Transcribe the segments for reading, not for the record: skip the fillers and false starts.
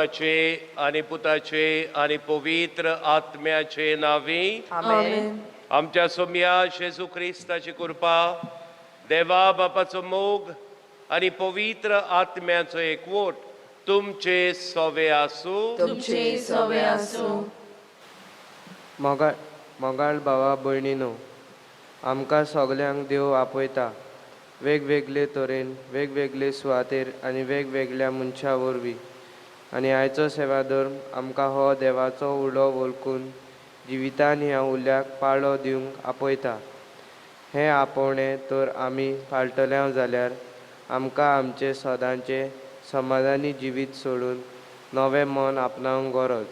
बापाचे आनी पुताचे आनी पवित्र आत्म्याचे नांवी. आमेन. आमच्या सोमया जेजू क्रिस्ताची कृपा, देवा बापाचो मोग आनी पवित्र आत्म्याचो एकवट तुमचे सोवे आसूं. तुमचे सवे आसूं. मोगाळ मोगाळ भावा भयणीनो, आमकां सगल्यांक देव आपयता वेगवेगळे तरेन, वेगवेगळे सुवातेर आनी वेगवेगळ्या मनशां वरवीं. आनी आयचो सेवाधर्म आमकां हो देवाचो उलो वळखून जिवितान ह्या उल्याक पाळो दिवंक आपयता. हें आपोवणें तर आमी पाळटले जाल्यार आमकां आमचें सदांचें समाधानी जिवीत सोडून नवें मन आपणावंक गरज.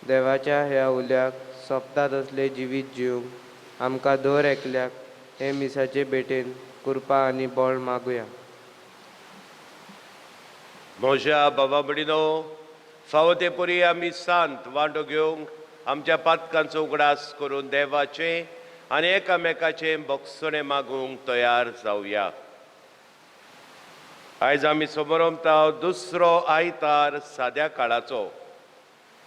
देवाच्या ह्या उल्याक सोंपता तसलें जिवीत जिवंक आमकां दर एकल्याक हे मिसाचे भेटेन कृपा आनी बळ मागुया. म्हज्या बाबा भयणीनो, फावो ते परी आमी सांत वांटो घेवंक आमच्या पातकांचो उगडास करून देवाचे आनी एकामेकाचें भोगसणें मागूंक तयार जावया. आयज आमी समोरमता दुसरो आयतार साद्या काळाचो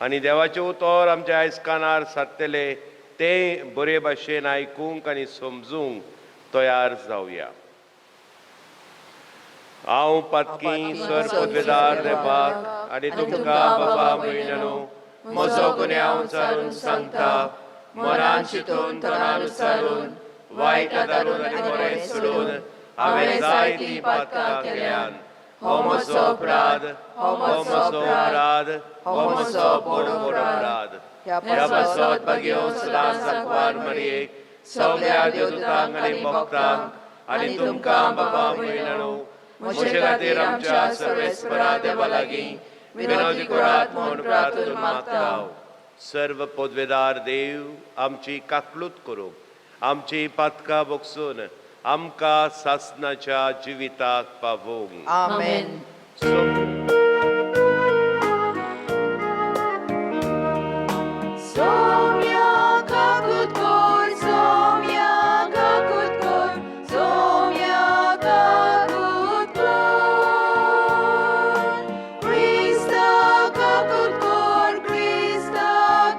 आनी देवाचें उतर आमच्या आयज कानार सादतलें तें बरे भाशेन आयकूंक आनी समजूंक तयार जावया. हांव पातकी सर पदवेदार देवाक आनी तुमकां बाबा भयणीनो म्हजो गुन्यांव चारून सांगता. मनान चिंतून, तणान उचारून, वायट आदारून आनी बरें सोडून हांवें जायतीं पातकां केल्यान. हो म्हजो अपराध, हो म्हजो अपराध, हो म्हजो व्हड व्हड अपराध. ह्या पासत भाग्यो सदां सांकवार मरयेक, सगल्या देवदूतांक आनी भक्तांक आनी तुमकां बाबा भयणीनो म्हजे खातीर आमच्या सर्वेस्परा देवा लागीं विनोदी करात म्हूण प्रार्थना मागता. सर्व पदवेदार देव आमची काकलूत करूंक, आमची पातकां भोगसून आमकां सासनाच्या जिविताक पावोवंक. आमेन. Somia kakut kor, somia kakut kor, somia kakut kor. Krista kakut kor, Krista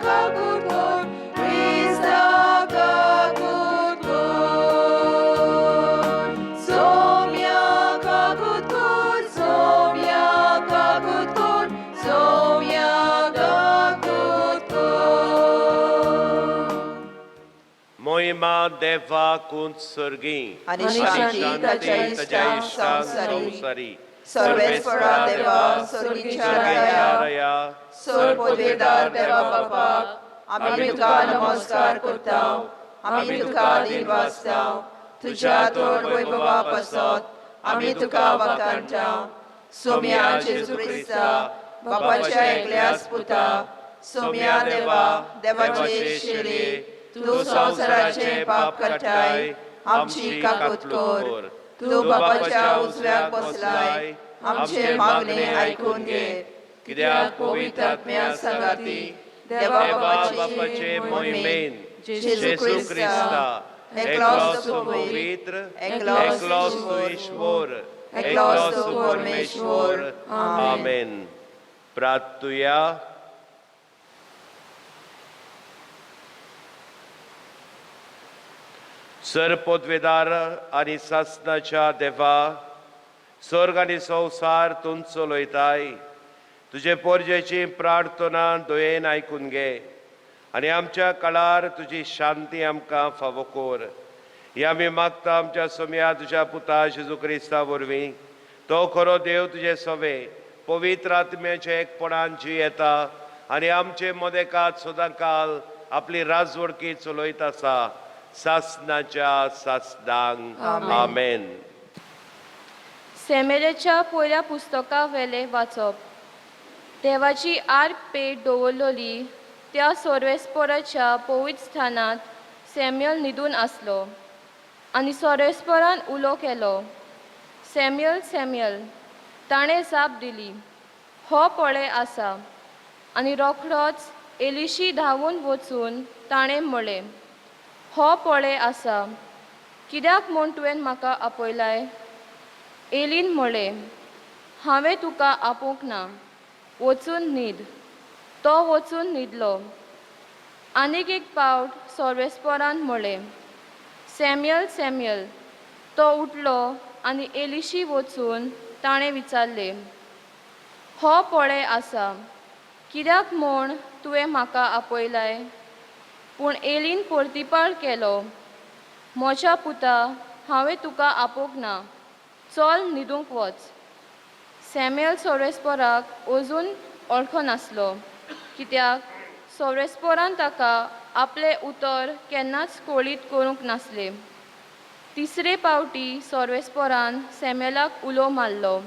kakut kor, Krista kakut kor. Somia kakut kor, somia kakut kor, somia kakut kor. मोहिमा देवा कुंत सर्गी आनी शांती ताच्या इश्टांक संवसारी. सर्वेस्परा सर्वेस्परा देवा सर्गीच्या राया, सर पदवेदार देवा बापाक आमी तुका नमस्कार करता. आमी तुका दिन वाचता. तुज्या तोड वैभवा पासत आमी तुका वाखाणटा. सोम्या जेजू क्रिस्ता, बापाच्या एकल्याच पुता, सोम्या देवा, देवाचे शिरे, तूं संवसाराचें पाप काडटाय, आमची काकूत कर. तूं बापाच्या उजव्याक बसलाय, आमचे मागणे आयकून घे. कित्याक पवित्र आत्म्या सांगाती देवा देवा बापाचे बापाचे मोहिमेन मोहिमेन जेजू जेजू क्रिस्ता क्रिस्ता एकलोच एकलोच तूं पवित्र, एकलोच एकलोच तूं ईश्वर, ईश्वर, एकलोच एकलोच तूं तूं परमेश्वर. परमेश्वर. आमेन. प्रार्थुया. सर पदवेदार आनी सासनाच्या देवा, स्वर्ग आनी संवसार तूं चलयताय. तुजे पोरजेची प्रार्थना दयेन आयकून घे आनी आमच्या काळार तुजी शांती आमकां फावो कर. ही आमी मागता आमच्या सोम्या तुज्या पुता जेजू क्रिस्ता वरवीं. तो खरो देव तुजे सवे पवित्र आत्म्याचे एकपणान जियेता आनी आमचे मदेकात सदां काल आपली राजवडकी चलयत आसा, सासनाच्या सासनांक. आमेन. सेमेलेच्या पयल्या पुस्तका वेलें वाचप. देवाची आर पेट दवरलोली त्या सोर्वेस्पोराच्या पवित्र स्थानांत सॅम्युअल न्हिदून आसलो आनी सोर्वेस्पोरान उलो केलो, सॅम्युअल, सॅम्युअल. ताणें जाप दिली, हो पळय आसा. आनी रोखडोच एलिशी धांवून वचून ताणें म्हळें, हो पळय आसा, कित्याक म्हूण तुवें म्हाका आपयलाय? एलीन म्हळें, हांवें तुका आपोवंक ना. वचून न्हीद. तो वचून न्हिदलो. आनीक एक पावट सोर्वेस्पोरान म्हळें, सॅम्युअल, सॅम्युअल. तो उठलो आनी एलिशी वचून ताणें विचारलें, हो पळय आसा, कित्याक म्हूण तुवें म्हाका आपयलाय? पूण एलीन परतिपाळ केलो, म्हज्या पुता, हांवें तुका आपोवंक ना, चल न्हिदूंक वच. सॅम्युअल सोर्वेस्पोराक अजून वळखनासलो, कित्याक सोर्वेस्पोरान ताका आपलें उतर केन्नाच कळीत करूंक नासलें. तिसरे पावटी सोर्वेस्पोरान सॅम्युअलाक उलो मारलो.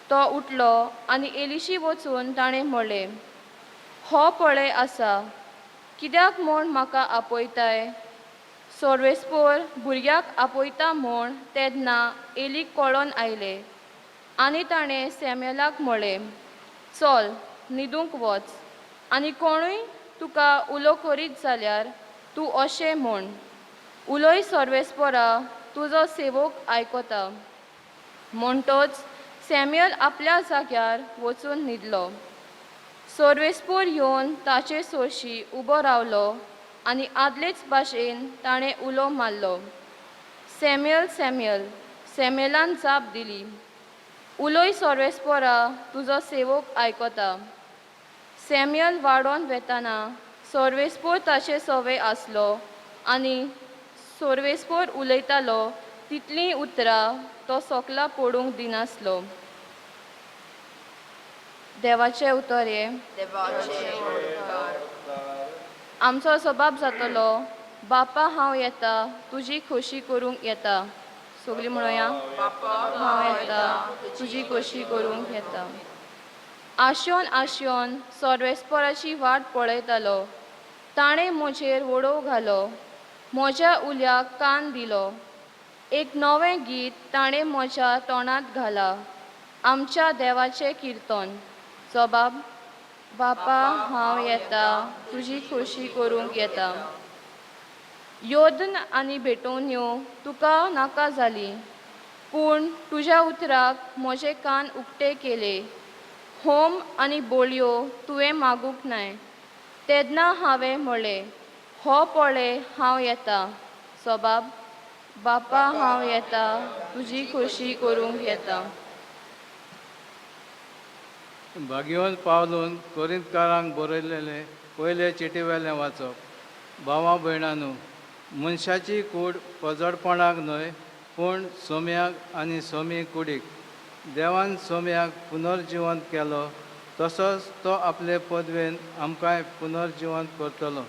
तो उठलो आनी एलिशी वचून ताणें म्हळें, हो पळय आसा, कित्याक म्हूण म्हाका आपयताय? सोर्वेस्पोर भुरग्याक आपयता म्हूण तेन्ना एलीक कळोन आयलें आनी ताणें सॅम्युअलाक म्हळें, चल न्हिदूंक वच आनी कोणूय तुका उलो करीत जाल्यार तूं अशें म्हूण, उलय सोर्वेस्पोरा, तुजो सेवक आयकता. म्हणटच सॅम्युअल आपल्या जाग्यार वचून न्हिदलो. सोर्वेस्पोर येवन ताचे सोरशी उबो रावलो आनी आदलेच भाशेन ताणें उलो मारलो, सॅम्युअल, सॅम्युअल. सॅम्युअलान जाप दिली, उलय सोर्वेस्पोरा, तुजो सेवक आयकता. सॅम्युअल वाडोन वेतना सोर्वेस्पोर ताचे सवे आसलो आनी सोर्वेस्पोर उलयतालो तितलीं उतरां तो सोकला पडूंक दिनासलो. देवाचें उतर हें. आमचो सबाब जातलो, बापा हांव येता, तुजी खोशी करूंक येता. सगळीं म्हणोया, हांव येता, तुजी खोशी करूंक येता. आशोन आशोन सोर्वेस्पोराची वाट पळयतालो. ताणें म्हजेर वडोव घालो, म्हज्या उल्याक कान दिलो. एक नवें गीत ताणें म्हज्या तोंडांत घालां, आमच्या देवाचें किर्तन. जबाब, बापा हांव येता, तुजी खोशी करूंक येता. योदन आनी भेटोवण्यो तुका नाका जाली, पूण तुज्या उतराक म्हजे कान उक्ते केले. होम आनी बोलयो तुवें मागूंक नाय. तेन्ना हांवें म्हळें, हो पळय हांव येता. सबाब, बापा हांव येता, तुजी खोशी करूंक येता. भाग्यवंत पावलून कोरिंतकारांक बरयलेले पयले चिटीवेलें वाचप. भावा भयणानू, मनशाची कूड पजडपणाक न्हय, पूण सोम्याक आनी सोमी कुडीक. देवान सोम्याक पुनर्जिवंत केलो, तसोच तो आपले पदवेन आमकांय पुनर्जिवंत करतलो.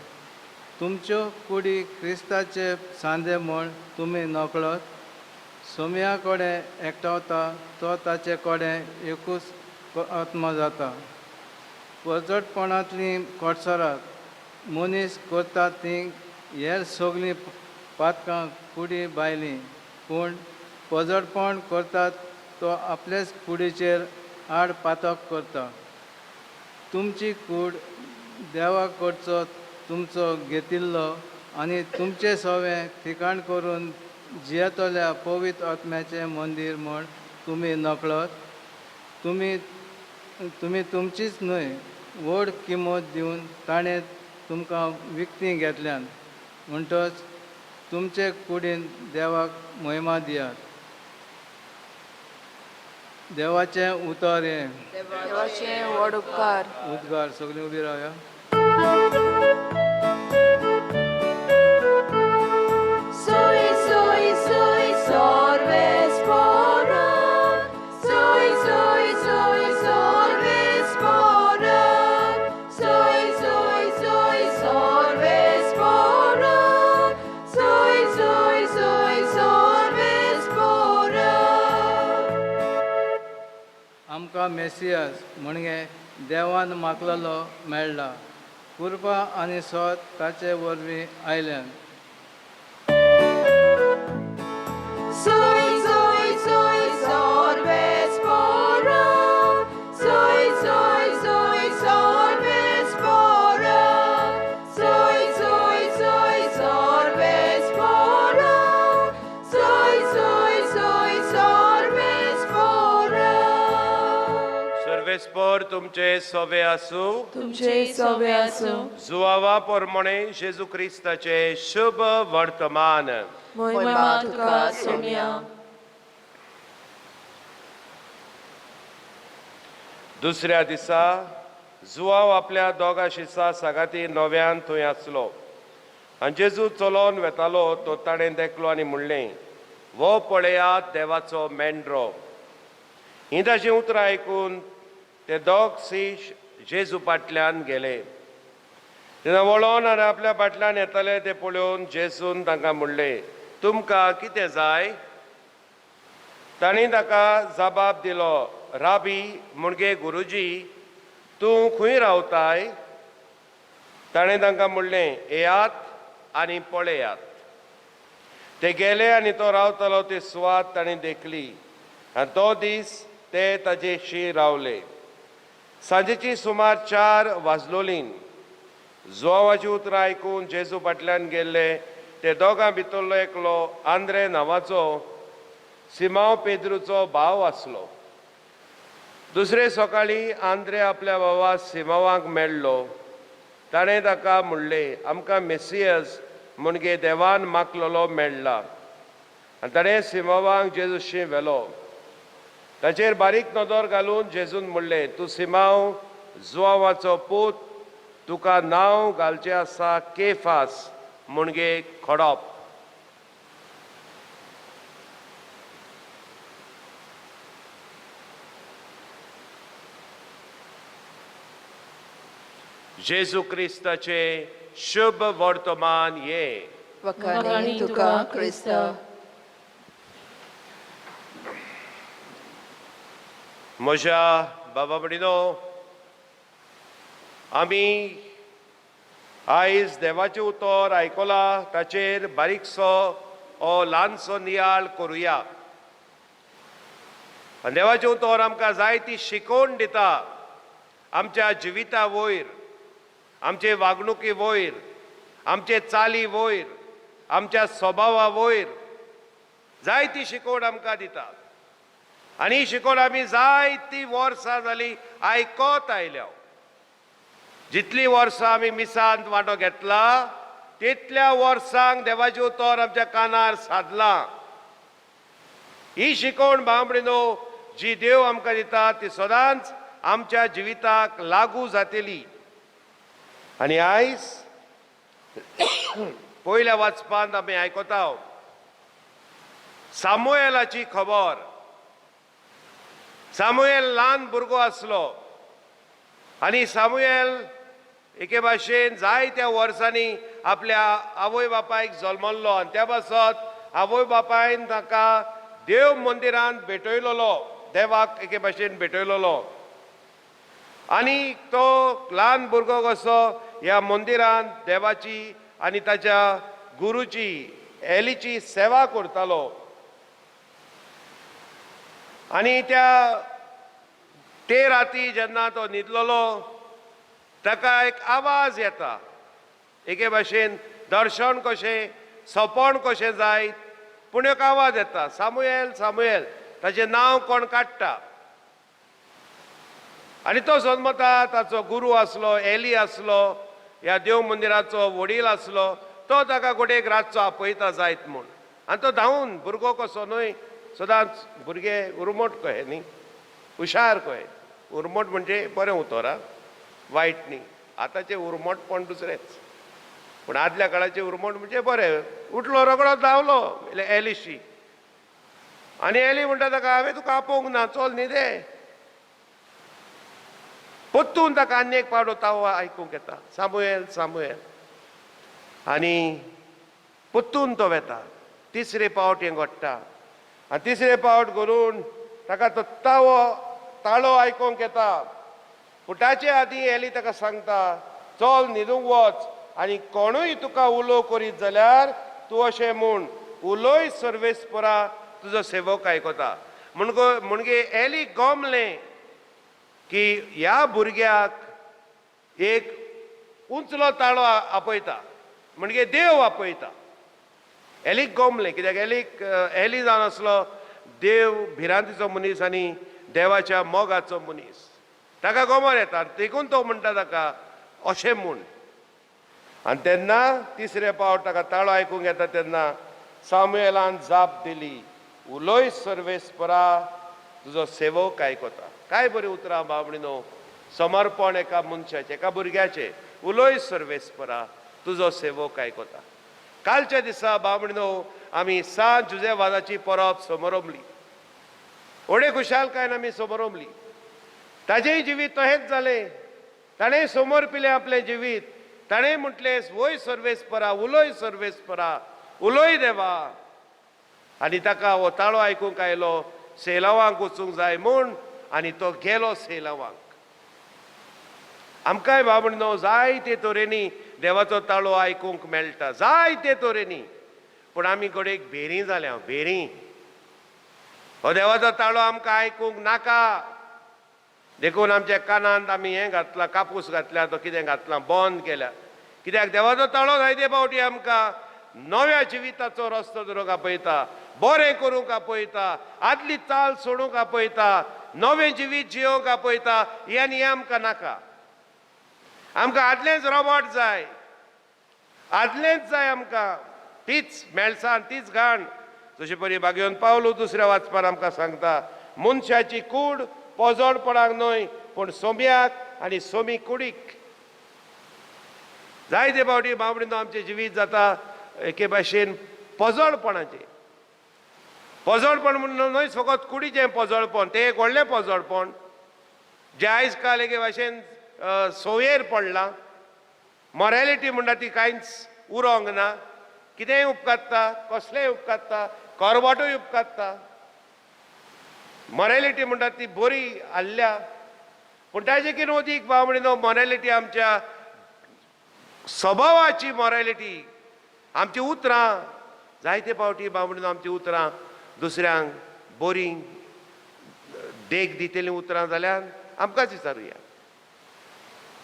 तुमच्यो कुडी क्रिस्ताचे सांदे म्हूण तुमी नकळत. सोम्या कडेन एकठावता तो ताचे कडेन एकूच आत्मा जाता. परजटपणांतलीं कोटसरात मनीस करता तीं हेर सगळीं पातकां कुडी भायलीं, पूण पजडपण करतात तो आपलेच कुडीचेर आड पातक करता. तुमची कूड देवा कडचो तुमचो घेतिल्लो आनी तुमचें सवें ठिकाण करून जियेतल्या पवित्र आत्म्याचें मंदीर म्हूण तुमी नकळत. तुमी तुमी तुमचीच न्हय, व्हड किंमत दिवन ताणें तुमकां विकतीं घेतल्यान. म्हणटच तुमचे कुडीन देवाक महिमा दियात. देवाचें उतर हें. देवाचें व्हड उपकार. उद्गार. सगळीं उबी रावया. Sui, sui, sui, sorvespora. Sui, sui, sui, sorvespora. Sui, sui, sui, sorvespora. Sui, sui, sui, sorvespora. आमकां मेसियास म्हणजे देवान मागलेलो मेळ्ळा. कृपा आनी सत ताचे वरवीं आयल्यान. Sui, sui, sui, sorvespora. Sui, sui, sui, sorvespora. Sui, sui, sui, sorvespora. Sui, sui, sui, sorvespora. Survey सर्वेस्पर तुमचे सोवे आसूं. तुमचे सवे आसूं. जुवावा पोरमोणे जेजू क्रिस्ताचे शुभ वर्तमान. मोहिमा तुका सोम्या. दुसऱ्या दिसा जुवाव आपल्या दोगा शिसा सांगाती नव्यान थंय आसलो आनी जेजू चलोन वेतालो तो ताणें देखलो आनी म्हणलें, वो पळयात देवाचो मेंढरो. हीं ताचीं उतरां आयकून ते दोग शीश जेजू फाटल्यान गेले. तेन्ना वळोन आनी आपल्या फाटल्यान येताले ते पळोवन जेजून तांकां म्हणलें, तुमकां कितें जाय? तांणी ताका जबाब दिलो, राबी म्हणजे गुरुजी, तूं खंय रावताय? ताणें तांकां म्हणलें, येयात आनी पळयात. ते गेले आनी तो रावतालो ती सुवात तांणी देखली आनी तो दीस ते ताजेशी रावले. सांजेची सुमार 4 वाजलोलीं जुवावाची उतरां आयकून जेजू फाटल्यान गेल्ले ते दोगां भितरलो एकलो आंद्रे नांवाचो सिमांव पेद्रूचो भाव आसलो. दुसरे सकाळीं आंद्रे आपल्या बाबा सिमांवाक मेळ्ळो. ताणें ताका म्हणलें, आमकां मेसियस म्हणजे देवान मागलेलो मेळ्ळा. आनी ताणें सिमांवाक जेजूशी व्हेलो. ताचेर बारीक नदर घालून जेजून म्हणलें, तूं सिमांव जुवावाचो पूत, तुका नांव घालचें आसा केफास म्हणजे खडप. जेजू क्रिस्ताचे शुभ वर्तमान ये. वखाणी तुका क्रिस्ता. म्हज्या बाबा भयणीनो, आमी आयज देवाचें उतर आयकलां ताचेर बारीकसो ओ ल्हानसो नियाळ करुया. आनी देवाचें उतर आमकां जायती शिकोवण दिता आमच्या जिविता वयर, आमचे वागणुकी वयर, आमचे चाली वयर, आमच्या स्वभावा वयर जायती शिकवण आमकां दिता. आनी ही शिकवण आमी जायती वर्सां जाली आयकत आयल्या. जितलीं वर्सां आमी मिसांत वांटो घेतला तितल्या वर्सांक देवाचें उतर आमच्या कानार सादलां. ही शिकवण भाव भयणीनो जी देव आमकां दिता ती सदांच आमच्या जिविताक लागू जातली. आनी आयज पयल्या वाचपांत आमी आयकता सामुएलाची खबर. सामुएल ल्हान भुरगो आसलो आनी सामुएल एके भाशेन जायत्या वर्सांनी आपल्या आवय बापायक जल्मल्लो आनी त्या पासत आवय बापायन ताका देव मंदिरांत भेटयलेलो, देवाक एके भाशेन भेटयलेलो. आनी तो ल्हान भुरगो कसो ह्या मंदिरांत देवाची आनी ताच्या गुरुची एलीची सेवा करतालो. आनी त्या ते राती जेन्ना तो न्हिदलेलो ताका एक आवाज येता, एके भाशेन दर्शन कशें सपन कशें जायत, पूण एक आवाज येता, सामुएल सामुएल. ताचें नांव कोण काडटा आनी तो जल्मता. ताचो गुरू आसलो एली आसलो, ह्या देव मंदिराचो वडील आसलो, तो ताका गोडेक रातचो आपयता जायत म्हूण. आनी तो धांवून भुरगो कसो न्हय, सदांच भुरगे उरमोट कहे न्ही, हुशार कहे. उरमोट म्हणजे बरें उतर आं, वायट न्ही. आतांचें उरमोटपण दुसरेंच, पूण आदल्या काळाचें उरमोट म्हणजे बरें. उठलो रोकडो धांवलो एलीशी आनी एली म्हणटा ताका, हांवें तुका आपोवंक ना, चल न्हिदे. परतून ताका आनी एक पावट तावो आयकूंक येता, सामुएल सामुएल. आनी परतून तो वेता. तिसरे पावट हें घडटा आनी तिसरे पावट करून ताका तो तावो ताळो आयकूंक येता. पूण ताचे आदीं एली ताका सांगता, चल न्हिदूंक वच आनी कोणूय तुका उलो करीत जाल्यार तूं अशें म्हूण उलोय सर्वेस्परा, तुजो सेवक आयकता. म्हणगे एली गमलें की ह्या भुरग्याक एक उंचलो ताळो आपयता, म्हणजे देव आपयता. एलीक गमलें, कित्याक एलीक एली जावन आसलो देव भिरांतीचो मनीस आनी देवाच्या मोगाचो मनीस. ताका गोमोर येता देखून तो म्हणटा ताका अशें म्हूण. आनी तेन्ना तिसरे पावट ताका ताळो आयकूंक येता तेन्ना सामुएलान जाप दिली, उलय सर्वेस्परा, तुजो सेवक आयकता. काय बरीं उतरां बाबणीनो, समर्पण एका मनशाचें, एका भुरग्याचें. उलय सर्वेस्परा, तुजो सेवक आयकता. कालच्या दिसा बाबणीनो आमी सांत जुझे वाजाची परब समरंभली, व्हडे खुशालकायेन आमी समरंभली. ताजेंय जिवीत तहेंच जालें, ताणें समर्पिलें आपलें जिवीत. ताणें म्हटलें वय सर्वेस्परा, उलय सर्वेस्परा, उलय देवा. आनी ताका हो ताळो आयकूंक आयलो सेलावांक वचूंक जाय म्हूण, आनी तो गेलो सेलावांक. आमकांय बाबणो जायते तरेनी देवाचो ताळो आयकूंक मेळटा, जायते तरेनी. पूण आमी घडयेक भेरी जाल्या, भेरी. हो देवाचो ताळो आमकां आयकूंक नाका देखून आमच्या कानांत आमी हें घातलां, कापूस घातल्या, तो कितें घातलां, बंद केल्या. कित्याक देवाचो ताळो जायते फावटी आमकां नव्या जिविताचो रस्तो धरूंक आपयता, बरें करूंक आपयता, आदली चाल सोडूंक आपयता, नवें जिवीत जियोवंक आपयता. हें आनी हें आमकां नाका. आमकां आदलेंच रोबोट जाय, आदलेंच जाय आमकां, तीच मेळसान, तीच घाण. जशे परी बागेवन पावलो दुसऱ्या वाचपान आमकां सांगता, मनशाची कूड पोजोडपणाक न्हय पूण सोम्याक आनी सोमी कुडीक. जायते फावटी बाबडीनो आमचें जिवीत जाता एके भाशेन पोजोडपणाचें. पोजोडपण म्हणून न्हय फकत कुडीचें पोजोडपण, तें एक व्हडलें पोजोडपण जें आयज काल एके भाशेन सोयेर पडलां. मॉरेलिटी म्हणटा ती कांयच उरोंक ना, कितेंय उपकारता, कसलेंय उपकारता, कोरवाटूय उपकारता. मॉरेलिटी म्हणटा ती बरी हाडल्या, पूण ताजे कितें अदीक बाबडीनो मॉरेलिटी आमच्या स्वभावाची मॉरेलिटी, आमची उतरां जायते फावटी बाबडीनो आमची उतरां दुसऱ्यांक बरी देख दितलीं उतरां जाल्यार आमकांच विचारुया.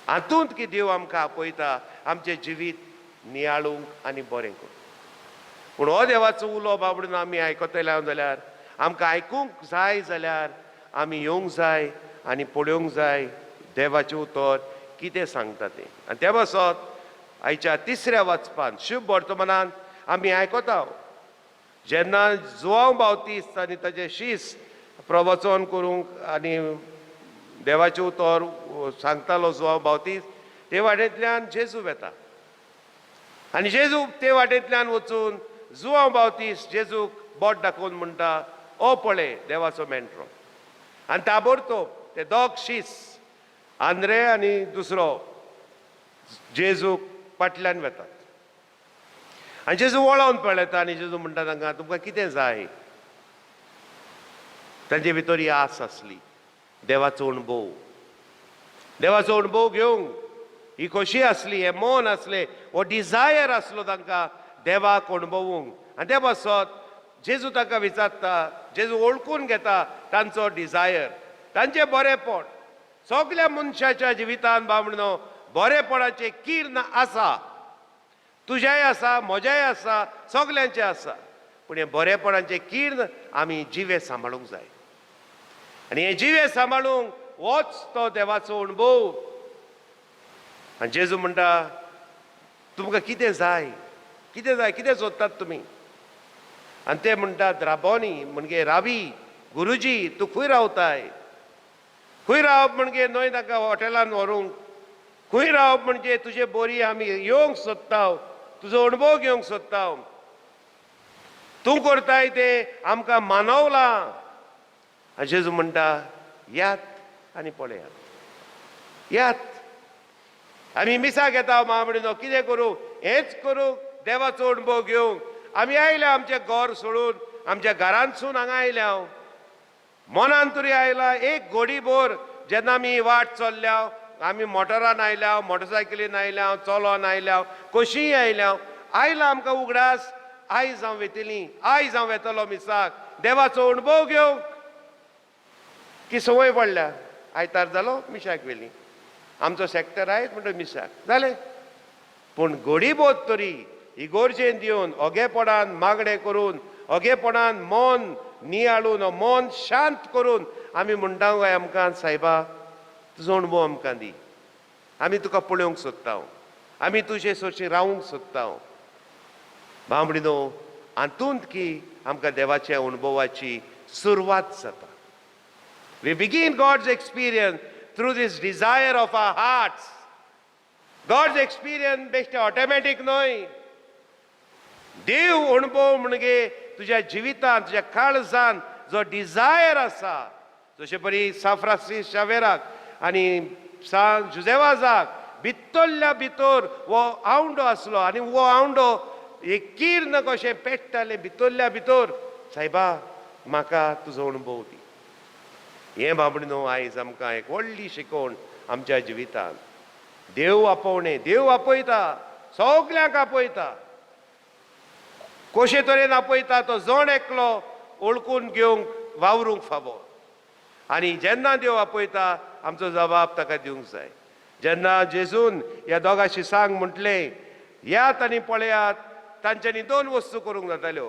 हातूंत की देव आमकां आपयता आमचें जिवीत नियाळूंक आनी बरें करूंक. पूण हो देवाचो उलो बाबडीनो आमी आयकतले जाल्यार, आमकां आयकूंक जाय जाल्यार आमी येवंक जाय आनी पळोवंक जाय देवाचें उतर कितें सांगता तें. आनी ते पासत आयच्या तिसऱ्या वाचपान शुभ वर्तमानान आमी आयकता, जेन्ना जुवांव बावतीस्त आनी ताचे शीस प्रवचन करूंक आनी देवाचें उतर सांगतालो जुवांव बावतीस्त, ते वाटेंतल्यान जेजू वेता. आनी जेजू ते वाटेंतल्यान वचून जुवांव बावतीस्त जेजूक बोट दाखोवन म्हणटा, ओ पळय देवाचो मेंट्रो. आनी ताबडतोब ते दोग शीस आंद्रे आनी दुसरो जेजूक फाटल्यान वेतात. आनी जेजू वळोवन पळयता आनी जेजू म्हणटा तांकां, तुमकां कितें जाय? तांचे भितर ही आस आसली देवाचो अणभव, देवाचो अणभव घेवंक ही खोशी आसली, हें मन आसलें, हो डिजायर आसलो तांकां देवाक अणभवूंक. आनी ते पासत जेजू तांकां विचारता, जेजू वळखून घेता तांचो डिजायर, तांचें बरेंपण. सगल्या मनशाच्या जिवितान बाबणो बरेपणाचें किर्ण आसा, तुज्याय आसा, म्हज्याय आसा, सगल्यांचें आसा. पूण हें बरेपणाचें किर्ण आमी जिवे सांबाळूंक जाय. आनी हें जिवे सांबाळूंक होच तो देवाचो अणभव. आनी जेजू म्हणटा, तुमकां कितें जाय, कितें जाय, कितें सोदतात तुमी? आनी ते म्हणटात, राबोनी म्हणजे रावी, गुरुजी, तूं खंय रावताय? खंय रावप म्हणजे न्हय ताका हॉटेलान व्हरूंक, खंय रावप म्हणजे तुजे बोरी आमी येवंक सोदता, तुजो अणभव घेवंक सोदता, तूं करताय तें आमकां मानवलां. आनी जेजू म्हणटा, यात आनी पळयात, यात. आमी मिसाक येता मामणीनो, कितें करूं, हेंच करूंक, देवाचो अणभव घेवंक आमी आयल्या. आमचें घर सोडून आमच्या घरांतसून हांगा आयल्या, हांव मनान तरी आयला एक घोडीभर. जेन्ना आमी वाट चल्ल्या, आमी मोटरान आयल्या, मोटरसायकलीन आयल्या, चलोन आयल्या, कशीय आयल्या, आयला आमकां उगडास, आयज हांव वेतली, आयज हांव वेतलो मिसाक देवाचो अणभव घेवंक. की संवय पडल्या, आयतार जालो मिशाक व्हेली, आमचो सॅक्टर आयज म्हणटा मिसाक जालें. पूण घोडीबोध तरी इगोर्जेन दिवन ओगेपणान मागणें करून, ओगेपणान मन नियाळून, मन शांत करून आमी म्हणटा काय आमकां, सायबा तुजो अणभव आमकां दी. आमी तुका पळोवंक सोदता, आमी तुजे सरशी रावूंक सोदता. भावणीनो, हातूंत की आमकां देवाच्या अणभवाची सुरवात जाता. We begin God's experience through this desire of our hearts. God's experience बेश्टे ऑटोमॅटीक न्हय. देव अणभव म्हणजे तुज्या जिवितांत, तुज्या काळजान जो डिजायर आसा, जशे परी सा फ्रांसीस शावेराक आनी सा जुजेवाजाक भितरल्या भितर हो आवंडो आसलो आनी हो आवंडो एक किर्ण कशें पेट्टालें भितरल्या भितर, सायबा म्हाका तुजो अणभव दी. हें बाबडीनो आयज आमकां एक व्हडली शिकवण आमच्या जिवितांत. देव आपोवणें, देव आपयता, सगल्यांक आपयता. कशे तरेन आपयता तो जण एकलो वळखून घेवंक वावरूंक फावो. आनी जेन्ना देव आपयता आमचो जबाब ताका दिवंक जाय. जेन्ना जेजून ह्या दोगां शिसांक म्हटलें येयात आनी पळयात, तांच्यांनी दोन वस्तू करूंक जाताल्यो.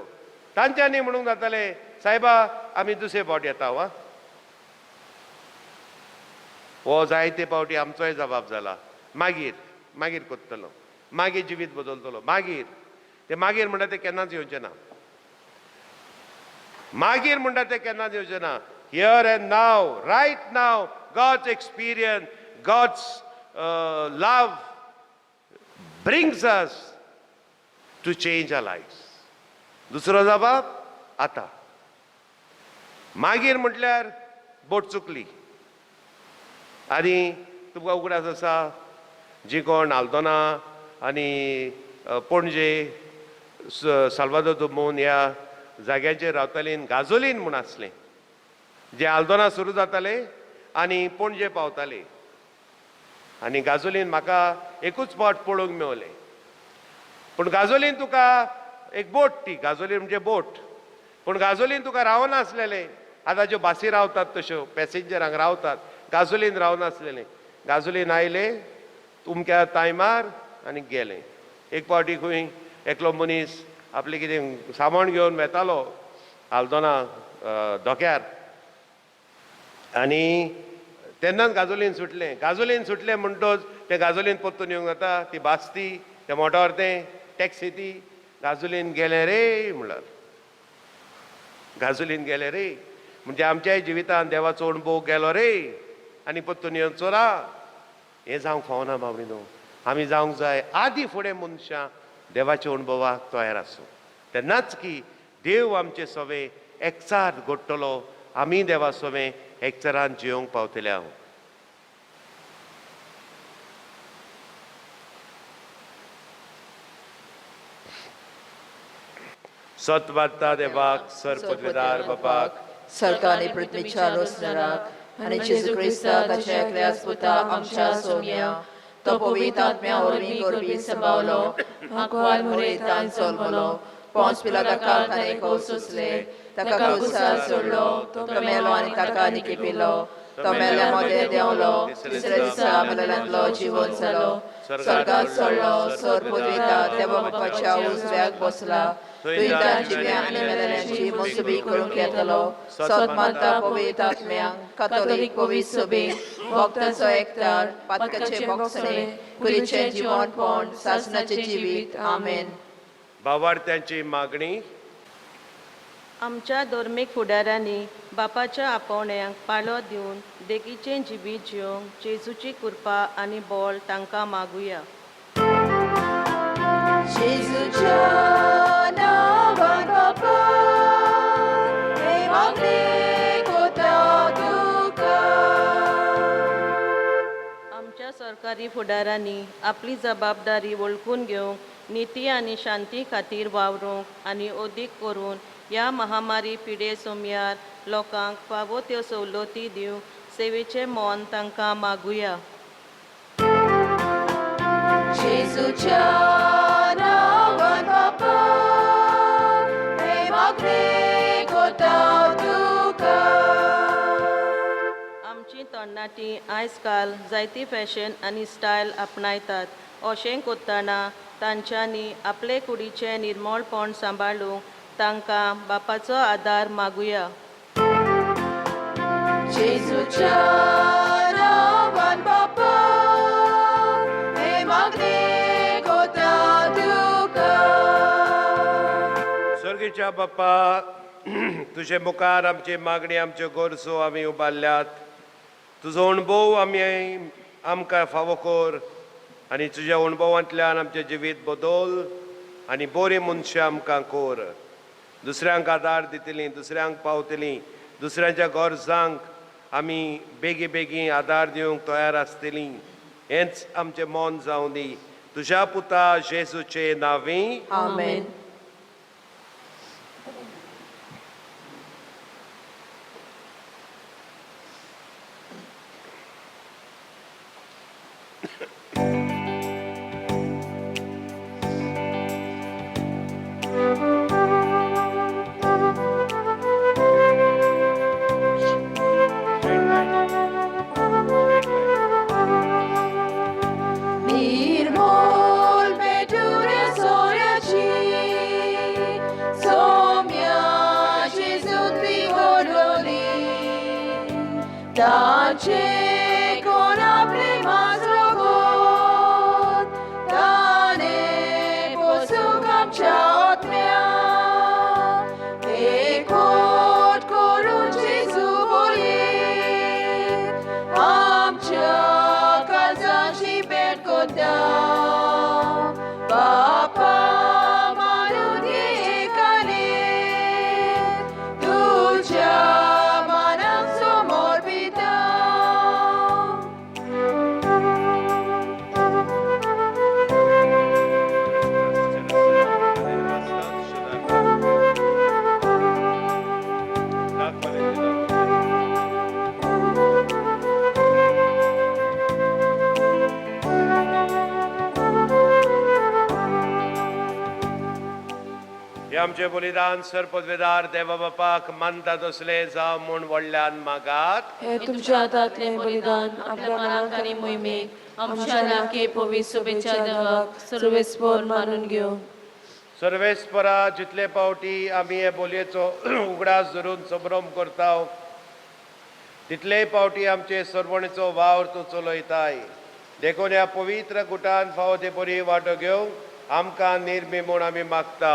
तांच्यांनी म्हणूंक जातालें, सायबा आमी दुसरे फावट येता. वा हो जायते फावटी आमचोय जबाब जाला, मागीर मागीर करतलो, मागीर जिवीत बदलतलो, मागीर ते मागीर म्हणटा ते केन्नाच येवचें ना. मागीर म्हणटा ते केन्नाच येवचें ना. Here and now, right now, God's experience, God's love brings us to change our life. दुसरो जबाब आतां. मागीर म्हटल्यार बोट चुकली. आनी तुमकां उगडास आसा, जी कोण आल्दोना आनी पणजे साल्वादोर दोमोन ह्या जाग्याचेर रावतालीं, गाजोलीन म्हूण आसलें, जे आल्दोना सुरू जाताले आनी पणजे पावताले. आनी गाजोलीन म्हाका एकूच फावट पळोवंक मेवलें. पूण गाजोलीन तुका एक बोट, ती गाजोलीन म्हणजे बोट, पूण गाजोलीन तुका रावनासलेलें. आतां ज्यो बासी रावतात तश्यो पॅसेंजरांक रावतात, गाजोलीन रावनासलेलें. गाजोलीन आयलें तुमक्या टायमार आनी गेलें. एक फावटी खंय एकलो मनीस आपलें कितें सामान घेवन वेतालो आल्दोना धोक्यार, आनी तेन्नाच गाजोलीन सुटलें. गाजोलीन सुटलें म्हणटच तें गाजोलीन परतून येवंक जाता, ती बास ती, तें मोटोर तें, टॅक्सी ती, गाजोलीन गेलें रे म्हणल्यार गाजोलीन गेलें रे. म्हणजे आमच्याय जिवितान देवाचो अणभव गेलो रे आनी परतून येवचो ना. हें जावंक फावना बाबडी न्हू. आमी जावंक जाय आदी फुडें मनशां देवाच्या अणभवाक तयार आसूं, तेन्नाच की देव आमचे सवे एकचार घडटलो, आमी देवा सवे एकचारान जियोंक पावतले. हांव सत वार्ता देवाक सर पदवेदार बापाक सरकारने पृथ्वीच्या रोसनराक आनी जेजू क्रिस्ता ताच्या एकल्याच पुता आमच्या सोम्या तो पवित्र आत्म्या वरवीं गोरवी संभावलो, आंकवार मुरेतान जल्मलो, पोंस पिलाता ताणें खोस सोंसले, ताका क्रुसार सोडलो, तो मेलो आनी ताका निकिपिलो, तो मेल्या मदें देंवलो, तिसऱ्या दिसा मेलेल्यांतलो जिवन जालो, स्वर्गात चडलो, सर पदवेता देवा बापाच्या उजव्याक बसला, तुंय जिव्या आनी मेलेल्यांची मोसुबी करूंक येतलो. सत मानता पवित्र आत्म्यांक, कातोलीक पवित्र सभेक, भक्तांचो एकतार, पातकाचे बोगसणे, कुडीचें जिवनपण, सासणाचें जिवीत. आमेन. भावार्थ्यांची मागणी. आमच्या धर्मीक फुडाऱ्यांनी बापाच्या आपोवण्यांक पाळो दिवन देखीचें जिवीत जियोंक जेजूची कृपा आनी बळ तांकां मागुया. जेजूच्या नांवान बापा हे मागणें कोता तुका. आमच्या सरकारी फुडाऱ्यांनी आपली जबाबदारी वळखून घेवंक, निती आनी शांती खातीर वावरूंक आनी अदीक करून ह्या महामारी पिडे सोमयार लोकांक फावो त्यो सवलती दिवंक सेवेचें मन तांकां मागुया. जेजूच्या नांवान बापा हे मागणें कोता तुका. आमची तरणाटी आयज काल जायती फॅशन आनी स्टायल आपणायतात. अशें करतना तांच्यांनी आपले कुडीचें निर्मळपण सांबाळूंक तांकां बापाचो आदार मागुया. जेजूच्या नांवान मोगीच्या बाप्पा, तुजे मुखार आमची मागणी, आमच्यो गरजो आमी उबारल्यात. तुजो अणभव आमी आमकां फावो कर आनी तुज्या अणभवांतल्यान आमचें जिवीत बदल आनी बरीं मनशां आमकां कर. दुसऱ्यांक आदार दितलीं, दुसऱ्यांक पावतलीं, दुसऱ्यांच्या गरजांक आमी बेगी बेगीन आदार दिवंक तयार आसतलीं, हेंच आमचें मन जावं दी. तुज्या पुता जेजूचे नांवी आमेन. निर्मोल पेटुरे सोऱ्याची सोम्या जेजूंतली व्हडलोली ताचे कोण आपले माजरो गोत ताणे पोसूंक आमच्या आत्म्या एकवट करून जेजू बोलयत आमच्या काळजाची भेट कोता. बापा मानून एकाने तुझ्या मनाक समर्पिता. हे आमचे बलिदान सर पदवेदार देवा बापाक मानता तसले जावं म्हूण व्हडल्यान मागात. हे तुमच्या हातांतलें बलिदान आपल्या मनाक आनी मोहिमेक आमच्या नाके पवित्र शुभेच्छा देवाक सर्वेस्पोर मानून घेवं. सर्वेस्परा, जितले पावटी आमी हे बोलयेचो उगडास धरून संभ्रम करता तितलेय पावटी आमचे सरवणेचो वावर तूं चलयताय. देखून ह्या पवित्र गुटान फावो ते बरी वांटो घेवंक आमकां निर्मी म्हूण आमी मागता.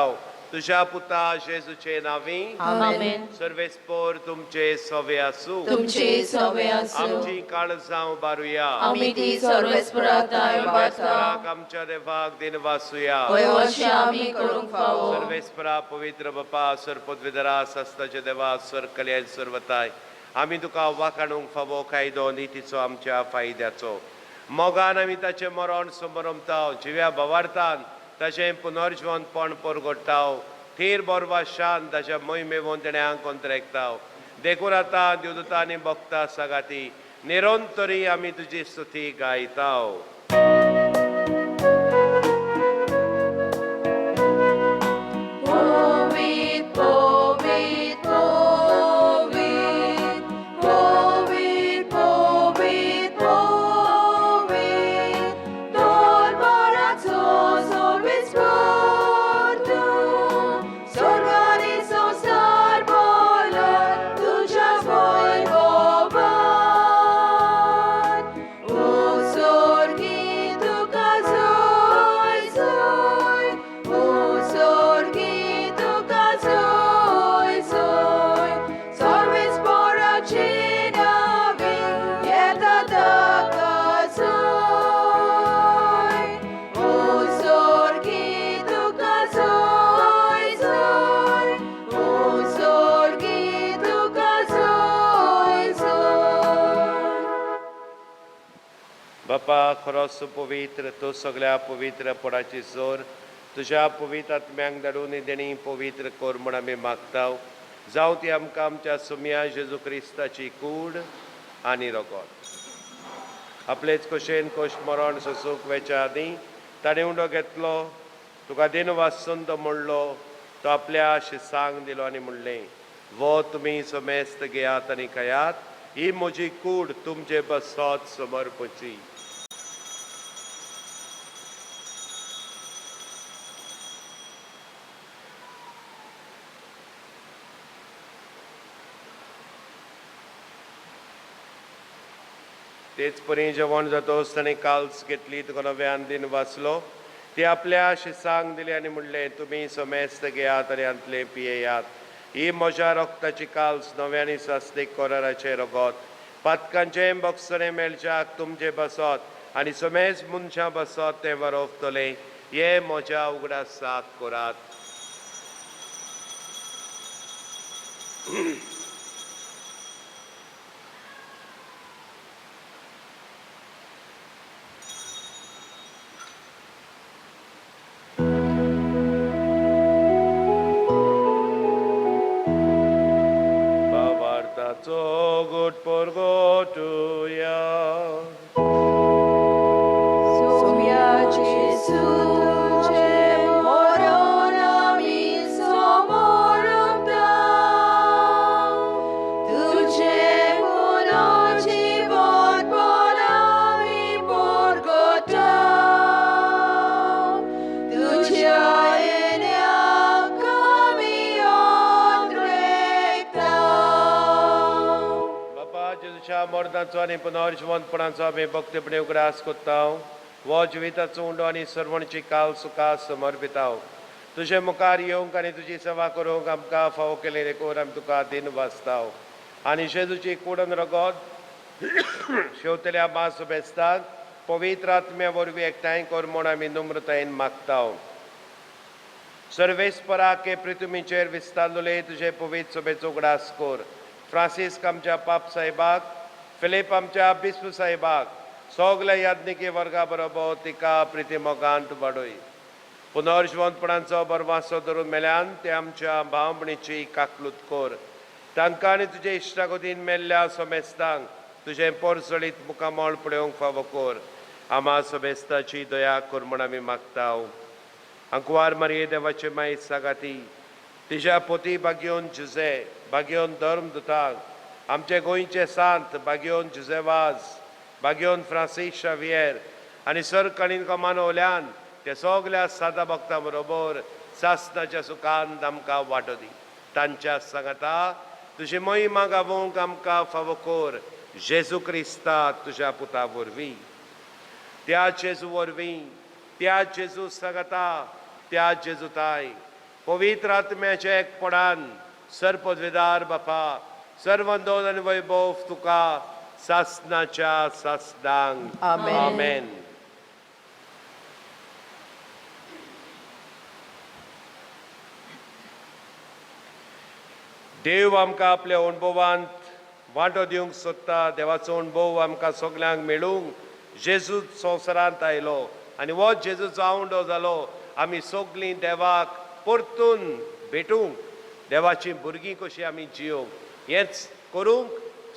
तुज्या पुता जेजूचे नांवी आमेन. सर्वेस्पोर तुमचे सवे आसूं. तुमचे सवे आसूं. आमची काळजां उबारुया. आमी ती सर्वेस्पराक सर्वेस्पराक आमच्या देवाक दिनवासुया. हय अशें आमी करूंक फावो. सर्वेस्परा पवित्र बापा सर पदवेधरा सस्ताचे देवा सर कल्याण सर्वताय, आमी तुका वाखाणूंक फावो कायदो नितीचो आमच्या फायद्याचो. मोगान आमी ताचें मरण समरमताव, जिव्या भवार्थान ताचें पुनर्जिवनपण परगडटाव, थीर बोरवा शान ताच्या मोहिमेवन तेणें आंक अंतरेकताव. देखून आतां देवदूतांनी भक्ता सागाती निरंतरी आमी तुजी स्तुती गायताव. पवित्र पवित्र पवित्र पवित्र पवित्र पवित्र दरबाराचो सर्वेस्पर तूं, स्वर्ग आनी संवसार भरला तुज्या वैभवान. उत्सर्गी तुका जय जय, उत्सर्गी तुका जय जय, सर्वेस्पराचे नांवे येता ताका जय. उत्सर्गी तुका जय जय, उत्सर्गी तुका जय जय. बापा खरोच पवित्र तूं, सगळ्या पवित्रपणाची जोर, तुज्या पवित्र आत्म्यांक धाडून ही देणी पवित्र कर म्हूण आमी मागता. जावं ती आमकां आमच्या सुमया जेजू क्रिस्ताची कूड आनी रगत. आपलेच कशेन कोश मरण सोसूंक वेच्या आदीं ताणें उंडो घेतलो, तुका दिनवासून तो म्हणलो, तो आपल्या शिसांक दिलो आनी म्हणलें, वो तुमी समेस्त घेयात आनी खायात, ही म्हजी कूड तुमचे बसत समर्पची. तेच परी जेवण जातोच ताणें काल्स घेतली, तुका नव्यान दिन वाचलो, ती आपल्या शिसांक दिली आनी म्हणलें, तुमी समेस्त घेयात आनी हांतलें पियेयात. ही म्हज्या रोगताची काल्स, नव्यानी सासनीक कोराराचें रगत. पातकांचें बक्षणें मेळच्याक तुमचें बसत आनी समेज मनशां बसत तें वरोवतलें. हे म्हज्या उगडासाक करात. भावार्थाचो गोट परगटुया. सोम्या जेजू तुजें मरण आमी समर्पता, तुजें पुनर्जीवनपण आमी परगटा, तुज्या येण्याक आमी अंतरेकता. बापा, जेजूच्या मरणाचो आनी पुनर्जिवंतपणाचो आमी भक्तीपणे उगडास कोत्ता. हो जिविताचो उंडो आनी सर्वणची काल सुखा समर्पिताव. तुजे मुखार येवंक आनी तुजी सेवा करूंक आमकां फावो केलें देखून आमी तुका दिन वाचताव. आनी जेजूची कुडन रगत शेवतल्या मास बेस्ताक पवित्र आत्म्या वरवीं एकठांय कर म्हूण आमी नम्रतायेन मागताव. सर्वेस्पराक हे पृथ्वीचेर विस्तारलेले तुजे पवित्र सभेचो उगडास कर. फ्रांसीस्क आमच्या पाप साहेबाक, फिलीप आमच्या बिस्प साहेबाक, सगल्या याज्ञिकी वर्गा बरोबर तिका प्रिती मोगांत वाडय. पुनर्जिवंतपणाचो बरवासो धरून मेल्यान ते आमच्या भावभणीची काकलूत कर. तांकां आनी तुजे इश्टागतीन मेल्ल्या समेस्तांक तुजें पोरसळीत मुखामळ पळोवंक फावो कर. आमा समेस्ताची दया कर म्हूण आमी मागताव. आंकवार मारये देवाचे माय सागाती, तिज्या पोती बागयोन जुजे, बागयोन धर्म दुतांक, आमचे गोंयचे सांत बागयोन जुजे वाज, बागयोन फ्रांसीस शावियर आनी सर कणीन कमानवल्यान ते सगल्या सादा भक्तां बरोबर सासनाच्या सुखान आमकां वांटो दी. तांच्या सांगाता तुजी महिमा गावोवंक आमकां फावो कर, जेजू क्रिस्ता तुज्या पुता वरवीं. त्या जेजू वरवीं, त्या जेजू सांगाता, त्या जेजू ताय पवित्र आत्म्याच्या एकपणान सर्पद्वेदार बापा, सर्वंदोन आनी वैभव तुका सासनाच्या सासनांक. आमेन. आमेन. देव आमकां आपल्या अणभवांत वांटो दिवंक सोदता. देवाचो अणभव आमकां सगल्यांक मेळूंक जेजू संवसारांत आयलो आनी हो जेजूचो आवंडो जालो. आमी सगलीं देवाक परतून भेटूंक, देवाचीं भुरगीं कशीं आमी जियोंक, हेंच करूंक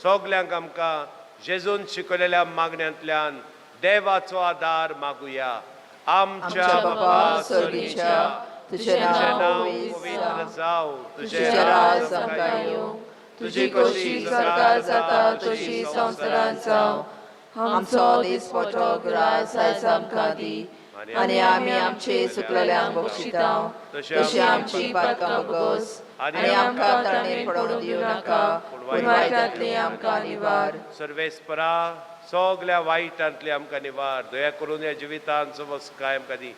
सगल्यांक आमकां जेजून शिकयलेल्या मागण्यांतल्यान देवाचो आदार मागुया. आमच्या आमच्या बापा सर्गीच्या, तुजें नांव पवित्र पवित्र जावं, तुजें राज आमकां येवं, तुजी खोशी स्वर्गार जाता तशी संवसारांत जावं. आमचो दिसपटो ग्रास आयज आमकां दी, आनी आमी आमचे चुकलेल्यांक बक्षितांव तशी आमची पातकां बगोस, आनी आमकां ताणें पडोवन दिवं नाका, पूण वायटांतली आमकां निवार. सर्वेस्परा, सगल्या वायटांतली आमकां निवार. दया करून ह्या जिवितांत समजकाय आमकां दी.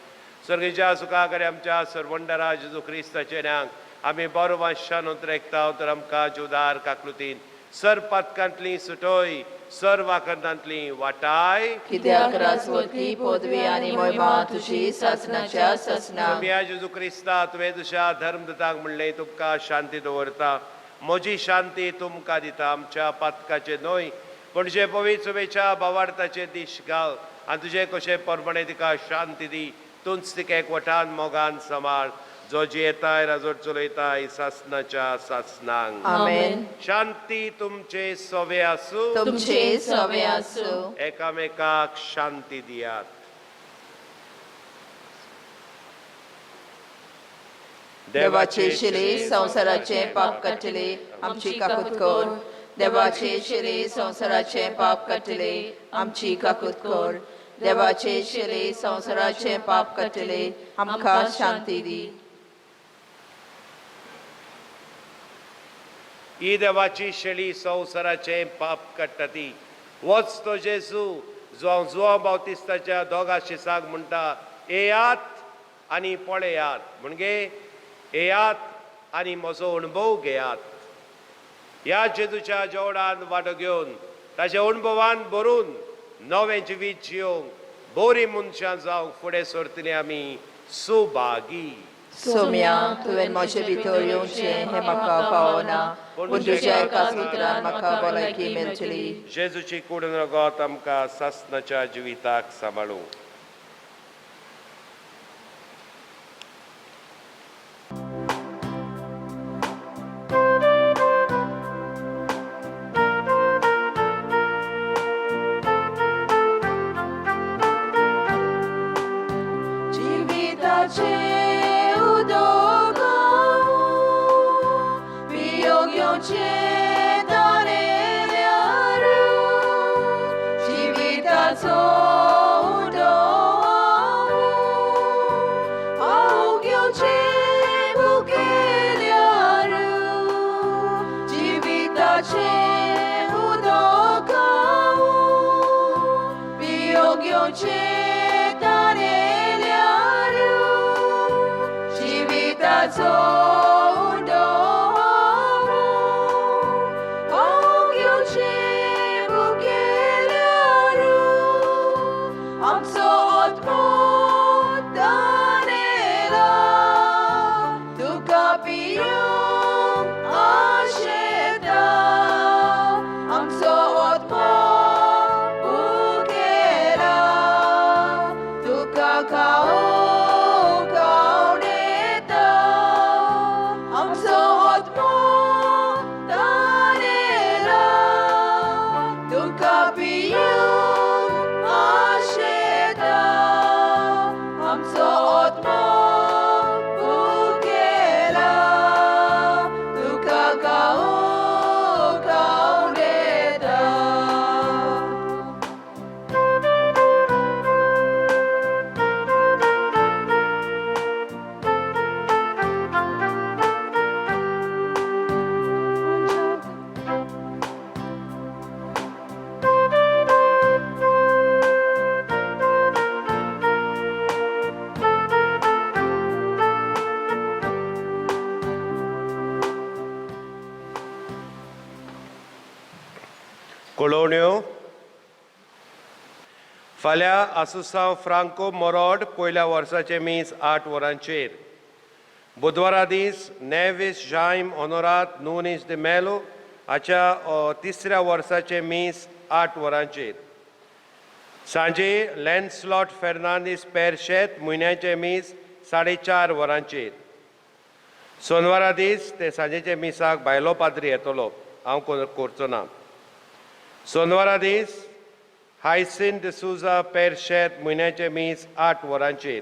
सर्गीच्या सुखा कडेन आमच्या सर्वंडरा जेजू क्रिस्ताचे न्यांक आमी बरो वांशान उतरेकता, तर आमकां जुदार काकलुतीन सर पातकांतली सुटोय, सर वाखंतांतली वाटाय. कित्याक राजवती, पदवी आनी महिमा तुजी सासनाच्या सासना. सोम्या जेजू क्रिस्ता, तुवें तुज्या धर्मदूतांक म्हणलें, तुमकां शांती दवरता, म्हजी शांती तुमकां दिता. आमच्या पातकाचे न्हय पूण जे पवित्र सभेच्या भावार्थाचे दीश घाल आनी तुजे कशे परमणे तिका शांती दी. तूंच तिका एकवटान मोगान सांबाळ, जो जियेताय राजवट चलयताय सासनाच्या सासनांक. आमेन. शांती तुमचे सवे आसूं. तुमचे सवे आसूं. एकामेकाक शांती दियात. देवाचे शिरे संवसाराचे पाप काडटले, आमची काकूत कर. देवाचे शिरे संवसाराचे पाप काडटले, आमची काकूत कर. देवाचे शिरे संवसाराचे पाप काडटले, आमकां शांती दी. ही देवाची शेळी संवसाराचें पाप काडटा ती. वच तो जेजू जो जुवांव बावतिस्ताच्या दोगा शिसाक म्हणटा, येयात आनी पळयात, म्हणजे येयात आनी म्हजो अणभव घेयात. ह्या जेजूच्या जेवणान वांटो घेवन ताच्या अणभवान भरून नवें जिवीत जियोंक बरीं मनशां जावंक फुडें सरतलीं आमी सुभागी. सोम्या, तुवें म्हजे भितर येवचें हें म्हाका फावना, पूण तुज्या एकाच उतरान म्हाका भलायकी मेळटली. जेजूची कूड रगत आमकां सासणाच्या जिविताक सांबाळूं. जिविताचें उदक हांव पियोंक येवचें ताणेल्यार, जिविताचो उदक हांव घेवचें भुकेल्यार, जिविताचें उदक हांव पियोंक येवचें ताणेल्यार, जिविताचो उदक हांव घेवचें भुकेल्यार, आमचो आत्मो ताणेला तुका पियोंक आशेता, आमचो आत्मो भुकेला तुका खावंक आवडटा, आमचो आत्मो ताणेला तुका पियोंक आशेता, आमचो आत्मो भुकेला तुका खावंक आवडटा. कळोवण्यो. फाल्यां आसुसांव फ्रांको मोरोड पयल्या वर्साचें मीस 8 वरांचेर. बुधवारा दीस नेवीस जायम ऑनोरात नुनीस de Melo हाच्या तिसऱ्या वर्साचें मीस 8 वरांचेर. सांजे लॅन्सलॉट फेर्नांदीस पेरशेत म्हयन्याचें मीस 4:30 वरांचेर. सोनवारा दीस ते सांजेच्या मिसाक बायलो पाद्री येतलो, हांव करचो ना. सोनवारा दीस हायसिन डिसुजा पेरशेत म्हयन्याचें मीस 8 वरांचेर.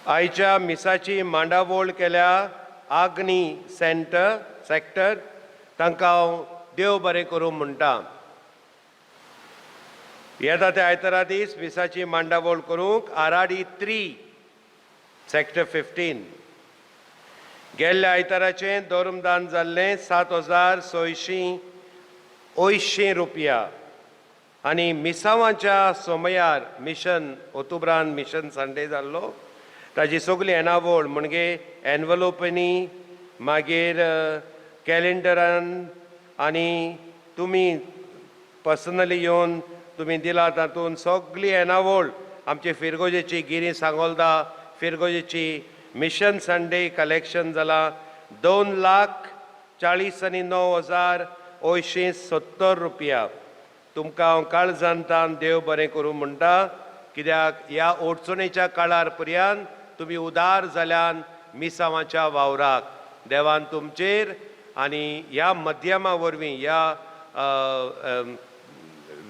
आयच्या मिसाची मांडावळ केल्या आग्नी सेंटर सेक्टर, तांकां हांव देव बरें करूं म्हणटा. येता ते आयतारा दीस मिसाची मांडावळ करूंक आराडी 3 सेक्टर 15. गेल्ल्या आयताराचें धर्मदान जाल्लें 7,680 रुपया आनी मिसावांच्या सोमयार मिशन ओतुब्रान मिशन संडे जाल्लो ताजी सगली येणावळ म्हणजे एनवलोपनी मागीर कॅलेंडरान आनी तुमी पर्सनली येवन तुमी दिला तातूंत सगली येणावळ आमचे फिरगोजेची गिरी सांगोलदा फिरगोजेची मिशन संडे कलेक्शन जाला 2,49,870 रुपया. तुमकां हांव काळजांतान देव बरें करूं म्हणटा, कित्याक ह्या अडचणेच्या काळार पर्यंत तुमी उदार जाल्यान मिसावाच्या वावराक देवान तुमचेर आनी ह्या माध्यमा वरवीं ह्या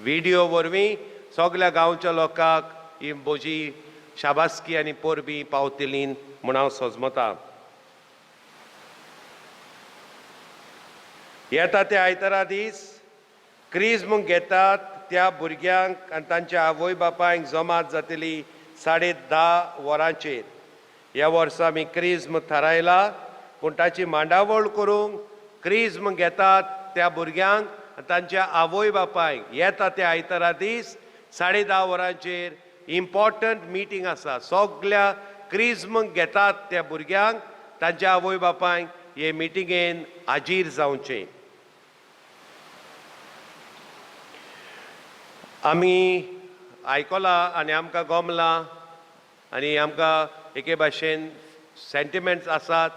विडियो वरवीं सगल्या गांवच्या लोकांक ही म्हजी शाबासकी आनी परबी पावतली म्हूण हांव सजमता. येता ते आयतारा दीस क्रिज्म घेतात त्या भुरग्यांक आनी तांच्या आवय बापायक जमात जातली 10:30 वरांचेर. ह्या वर्सा आमी क्रिज्म थारायला, पूण ताची मांडावळ करूंक क्रिज्म घेतात त्या भुरग्यांक आनी तांच्या आवय बापायक येता ते आयतारा दीस 10:30 वरांचेर इम्पॉर्टंट मिटींग आसा. सगल्या क्रिज्म घेतात त्या भुरग्यांक तांच्या आवय बापायक हे मिटिंगेन हाजीर जावचें. आमी आयकलां आनी आमकां गमलां आनी आमकां एके भाशेन सेंटिमेंट्स आसात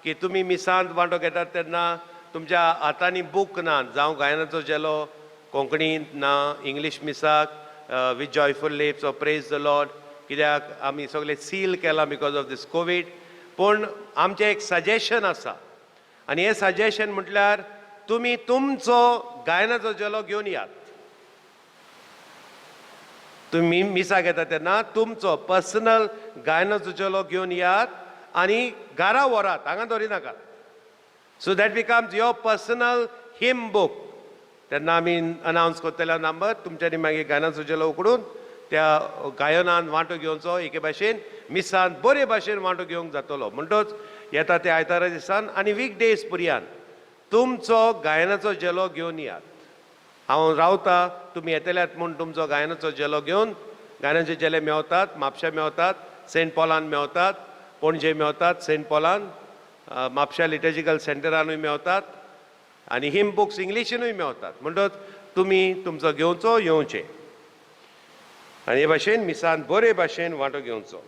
की तुमी मिसांत वांटो घेतात तेन्ना तुमच्या हातांनी बूक ना, जावं गायनाचो झेलो कोंकणींत ना इंग्लीश मिसाक with joyful lips or praise the Lord, कित्याक आमी सगळे सील केलां because of these Covid. पूण आमचें एक सजेशन आसा आनी हें सजेशन म्हटल्यार तुमी तुमचो गायनाचो झेलो घेवन यात. तुमी मिसाक येता तेन्ना तुमचो पर्सनल गायनाचो झेलो घेवन यात आनी घरा व्हरात, हांगा दवरिनाकात. So that becomes your personal hymn book. तेन्ना आमी अनावन्स करतले नंबर, तुमच्यांनी मागीर गायनाचो झेलो उकडून त्या गायनान वांटो घेवचो. एके भाशेन मिसान बरे भाशेन वांटो घेवंक जातलो. म्हणटच येता ते आयतारा दिसान आनी वीक डेज पुरयान तुमचो गायनाचो झेलो घेवन यात. हांव रावता, तुमी येतल्यात म्हूण तुमचो गायनाचो झेलो घेवन, गायनाचे झेले मेवतात, म्हापशा मेवतात, सेंट पॉलान मेवतात, पणजे मेवतात, सेंट पॉलान, म्हापशा लिटर्जिकल सेंटरानूय मेवतात आनी हिम बुक्स इंग्लिशीनूय मेवतात. म्हणटच तुमी तुमचो घेवचो, येवचें आनी हे भाशेन मिसान बरे भाशेन वांटो घेवचो.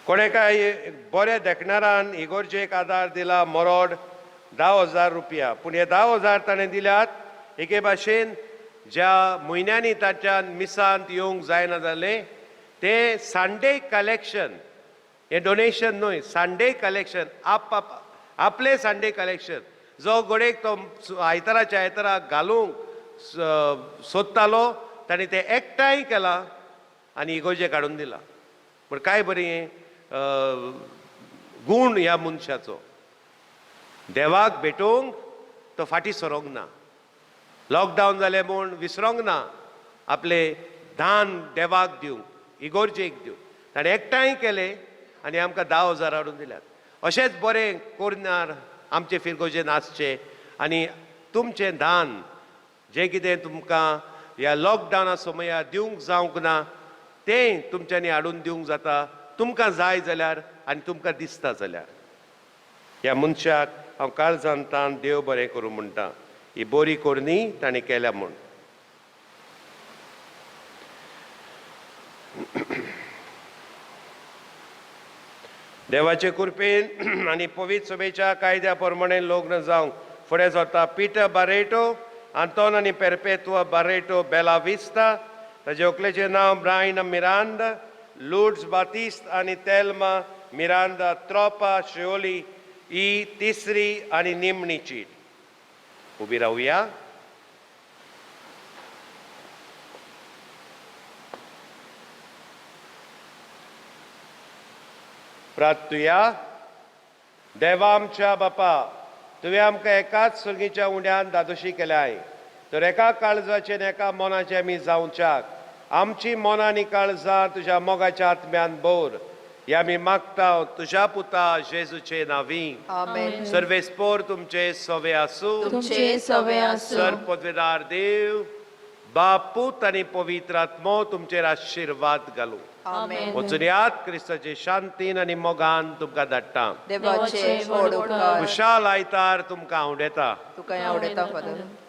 कोणें काय बऱ्या देखणारान इगोर्जेक आदार दिला मरोड 10,000 रुपया, पूण हे 10,000 ताणें दिल्यात एके भाशेन ज्या म्हयन्यांनी ताच्यान मिसांत येवंक जायना जालें तें संडे कलेक्शन, हें डोनेशन न्हय, संडे कलेक्शन, आप आपलें संडे कलेक्शन जो घडयेक तो आयताराच्या आयताराक घालूंक सोदतालो ताणें तें एकठांय केलां आनी इगोर्जेक हाडून दिलां. पूण काय बरें गूण ह्या मनशाचो, देवाक भेटोवंक तो फाटीं सरोंक ना. लॉकडावन जालें म्हूण विसरोंक ना आपलें दान देवाक दिवंक, इगोर्जेक दिवंक. ताणें एकठांय केलें आनी आमकां 10,000 हाडून दिल्यात. अशेंच बरें कोरनार आमचे फिरगोजेन आसचें आनी तुमचें दान जें कितें तुमकां ह्या लॉकडावना समयार दिवंक जावंक ना तें तुमच्यांनी हाडून दिवंक जाता, तुमकां जाय जाल्यार आनी तुमकां दिसता जाल्यार. ह्या मनशाक हांव काळजान तान देव बरें करूं म्हणटा, ही बरी करणी ताणें केल्या म्हूण. देवाचे कृपेन आनी पवित्र सभेच्या कायद्या प्रमाणे लग्न जावंक फुडें सरता पीटर बारेटो, आंतोन आनी पेरपेत्वा बारेटो बेला विस्ता, ताजे व्हंकलेचें नांव ब्रायन मिरांदा, लुड्स बातिस्त आनी तेल्मा मिरांदा त्रोपा शिओली. ही तिसरी आनी निमणी चीट. उबी रावया. प्रार्थुया. देवा आमच्या बापा, तुवें आमकां एकाच सुर्गीच्या उण्यान दादोशी केल्याय, तर एका काळजाचें आनी एका मनाचें आमी जावच्याक आमची मनां आनी काळजां तुज्या मोगाच्या आत्म्यान भर, हे आमी मागता तुज्या पुता जेजूचे नांवी. आमेन. सर्वेस्पोर तुमचे सवे आसूं. तुमचे सवे आसूं. सर पदवेदार देव बाप, पूत आनी पवित्र आत्मो तुमचेर आशिर्वाद घालूं. आमेन. वचून यात, क्रिस्ताचे शांतीन आनी मोगान तुमकां धाडटा. देवाचे व्हड उपकार. खुशाल आयतार तुमकां आवडेता. तुका आवडटा फादर. तुझो